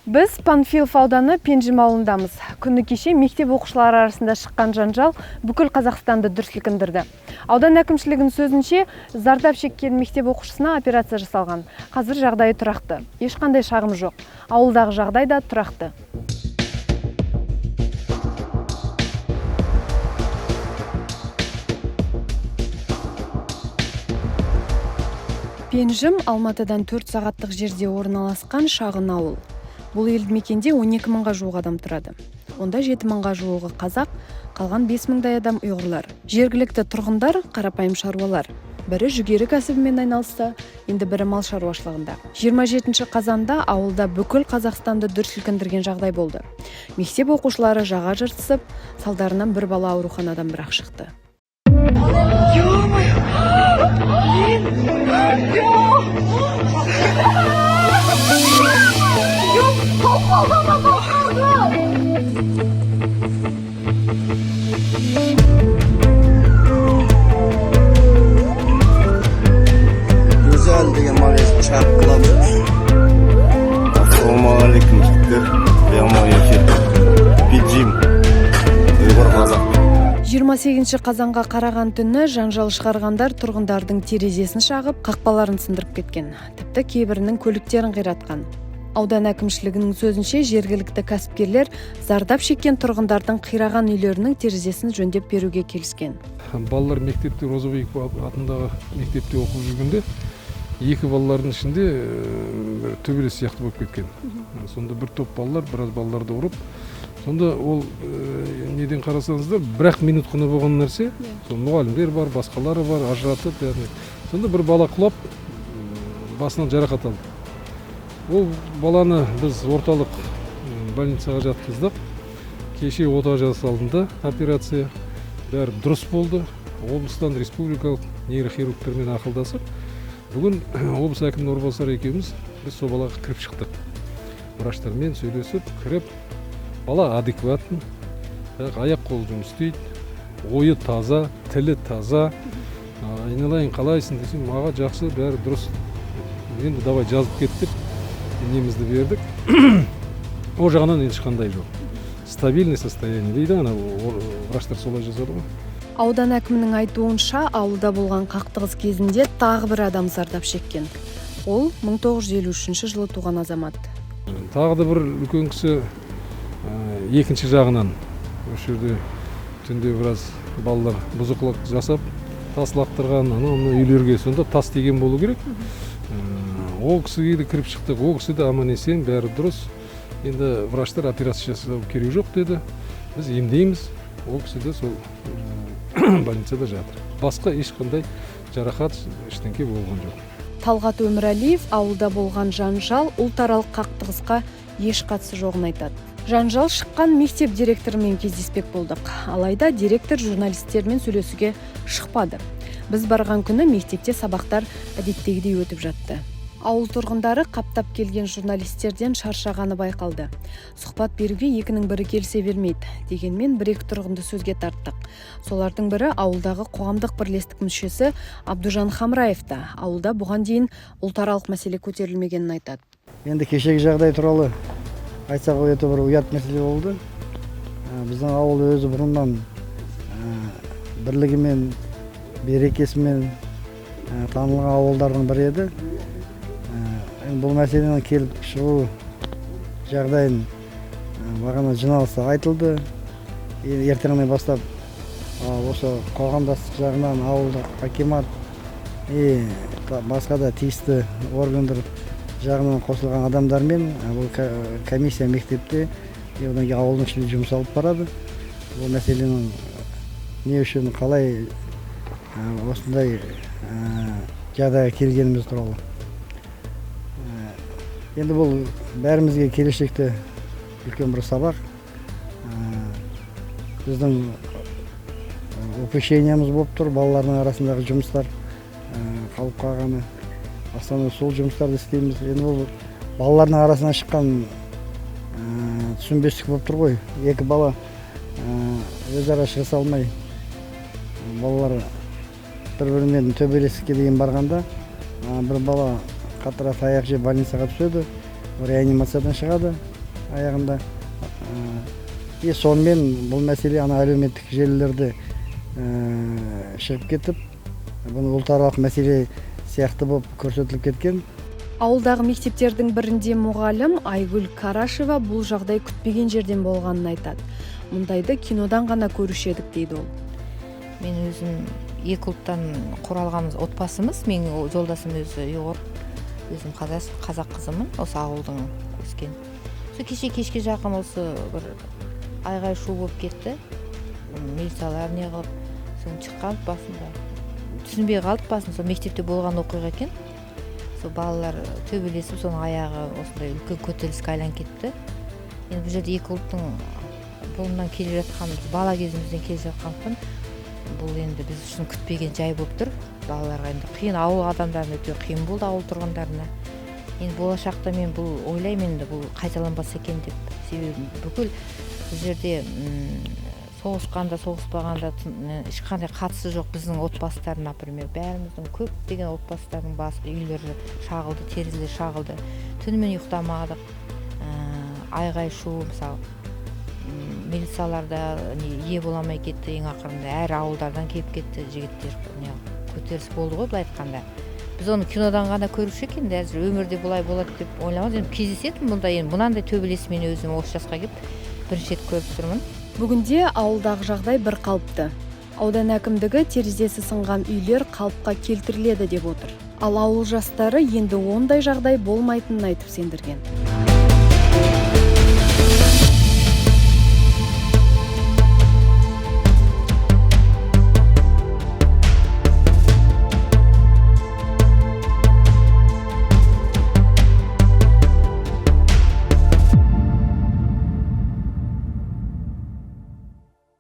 Біз Панфилов ауданы Пенжім ауылындамыз. Күні кеше мектеп оқушылары арасында шыққан жанжал бүкіл Қазақстанды дүр сілкіндірді. Аудан әкімшілігінің сөзінше, зардап шеккен мектеп оқушысына операция жасалған. Қазір жағдайы тұрақты. Ешқандай шағым жоқ. Ауылдағы жағдай да тұрақты. Пенжім Алматыдан 4 сағаттық жерде орналасқан шағын ауыл. Бұл елді мекенде 12 мыңға жуық адам тұрады. Онда 7 мыңға жуығы қазақ, қалған 5 мыңдай адам ұйғырлар. Жергілікті тұрғындар қарапайым шаруалар. Бірі жүгері кәсібімен айналысса, енді бірі мал шаруашылығында. 27 қазанда ауылда бүкіл Қазақстанды дүр сілкіндірген жағдай болды. Мектеп оқушылары жаға жыртысып, салдарынан бір бала ауруханадан бірақ шықты. Güzel деген магазин шығарып қыламыз. Ассалаумағалейкум, жігіттер! Прямой эфир, Пиджим, ұйғыр, қазақ. 28 қазанға қараған түні жанжал шығарғандар тұрғындардың терезесін шағып, қақпаларын сындырып кеткен. Тіпті кейбірінің көліктерін қиратқан. Аудан әкімшілігінің сөзінше, жергілікті кәсіпкерлер зардап шеккен тұрғындардың қираған үйлерінің терезесін жөндеп беруге келіскен. Балалар мектепте, Розыбакиев атындағы мектепте оқып жүргенде, екі балалардың ішінде бір төбелес сияқты болып кеткен. Сонда бір топ балалар біраз балаларды ұрып, сонда ол неден қарасаңыздар, бір ақ минут қана болған нәрсе. Сол мұғалімдер бар, басқалары бар, ажыратып, яғни сонда бір бала құлап, басынан жарақат алды. Ол баланы біз орталық больницаға жатқыздық. Кеше ота жасалынды, операция, бәрі дұрыс болды. Облыстан республикалық нейрохирургтермен ақылдасып, бүгін облыс әкімінің орынбасары екеуміз, біз сол балаға кіріп шықтық. Врачтармен сөйлесіп кіріп, бала адекватный, бірақ аяқ қолы жұмыс істейді, ойы таза, тілі таза. «Айналайын, қалайсың?» десем, «Аға, жақсы, бәрі дұрыс, енді давай жазып кет» деп немізді бердік. Ол жағынан ешқандай жоқ, стабильный состояние дейді, ана врачтар солай жазады ғой. Аудан әкімінің айтуынша, ауылда болған қақтығыс кезінде тағы бір адам зардап шеккен. Ол 1953 жылы туған азамат. Тағы да бір үлкен кісі, екінші жағынан осы жерде түнде біраз балалар бұзықылық жасап, тас лақтырған анау мынау үйлерге, сонда тас тиген болу керек. Ол кісіге де кіріп шықтық. Ол кісі де аман есен, бәрі дұрыс. Енді врачтар операция жасау керек жоқ деді, біз емдейміз. Ол кісі де сол больницада жатыр. Басқа ешқандай жарақат, ештеңке болған жоқ. Талғат Өмірәлиев ауылда болған жанжал ұлтаралық қақтығысқа еш қатысы жоғын айтады. Жанжал шыққан мектеп директорымен кездеспек болдық. Алайда директор журналистермен сөйлесуге шықпады. Біз барған күні мектепте сабақтар әдеттегідей өтіп жатты. Ауыл тұрғындары қаптап келген журналистерден шаршағаны байқалды. Сұхбат беруге екінің бірі келісе бермейді. Дегенмен бір екі тұрғынды сөзге тарттық. Солардың бірі ауылдағы қоғамдық бірлестік мүшесі Абдужан Хамраев та ауылда бұған дейін ұлтаралық мәселе көтерілмегенін айтады. Енді кешегі жағдай туралы айтсақ, ол өте бір ұят мәселе болды. Біздің ауыл өзі бұрыннан бірлігімен, берекесімен танылған ауылдардың бірі еді. Енді бұл мәселенің келіп шығу жағдайын бағана жиналыста айтылды. Енді ертеңнен бастап осы қоғамдастық жағынан, ауылдық акимат и басқа да тиісті органдар жағынан қосылған адамдармен бұл комиссия мектепте и одан кейін ауылдың ішінде жұмыс алып барады. Бұл мәселенің не үшін, қалай осындай жағдайға келгеніміз туралы. Енді бұл бәрімізге келешекте үлкен бір сабақ. Біздің упущениямыз болып тұр, балалардың арасындағы жұмыстар қалып қалғаны. Основной сол жұмыстарды істейміз. Енді бұл балалардың арасынан шыққан түсінбестік болып тұр ғой. Екі бала өзара шығыса алмай, балалар бір бірімен төбелесікке дейін барғанда, бір бала қаттырақ таяқ жеп, больницаға түседі, реанимациядан шығады. аяғында. И сонымен бұл мәселе ана әлеуметтік желілерде шығып кетіп, бұны ұлтаралық мәселе сияқты болып көрсетіліп кеткен. Ауылдағы мектептердің бірінде мұғалім Айгүл Карашева бұл жағдай күтпеген жерден болғанын айтады. Мұндайды кинодан ғана көруші едік, дейді ол. Мен өзім, екі ұлттан құралған отбасымыз. Менің жолдасым өзі ұйғыр, өзім қазақ қызымын, осы ауылдың өскен. Сол кеше кешке жақын осы бір айғай шу болып кетті. Милициялар не қылып, соны шыққан, басында түсінбей қалдық. Басында сол мектепте болған оқиға екен. Сол балалар төбелесіп, соның аяғы осындай үлкен көтеріліске айланып кетті. Енді бұл жерде екі ұлттың бұрыннан келе жатқан, бала кезімізден келе жатқандықтан, бұл енді біз үшін күтпеген жай болып тұр. Балаларға енді қиын, ауыл адамдарына өте қиын болды, ауыл тұрғындарына. Енді болашақта мен бұл ойлаймын, енді бұл қайталанбаса екен деп. Себебі бүкіл бұл жерде соғысқанда, соғыспағанда ешқандай қатысы жоқ біздің отбасылар, например, бәріміздің, көптеген отбасылардың басы, үйлері шағылды, терезелері шағылды, түнімен ұйықтамадық. Айғай шу мысалы, милициялар да не ие бола алмай кетті. Ең ақырында әр ауылдардан келіп кетті жігіттер. Не, көтеріліс болды ғой былай айтқанда. Біз оны кинодан ғана көруші едік, енді әзір өмірде бұлай болады деп ойламадым. Енді кездесетін бұндай, енді мынандай төбелес мен өзім осы жасқа келіп бірінші рет көріп тұрмын. Бүгінде ауылдағы жағдай бір қалыпты. Аудан әкімдігі терезесі сынған үйлер қалыпқа келтіріледі деп отыр. Ал ауыл жастары енді ондай жағдай болмайтынын айтып сендірген.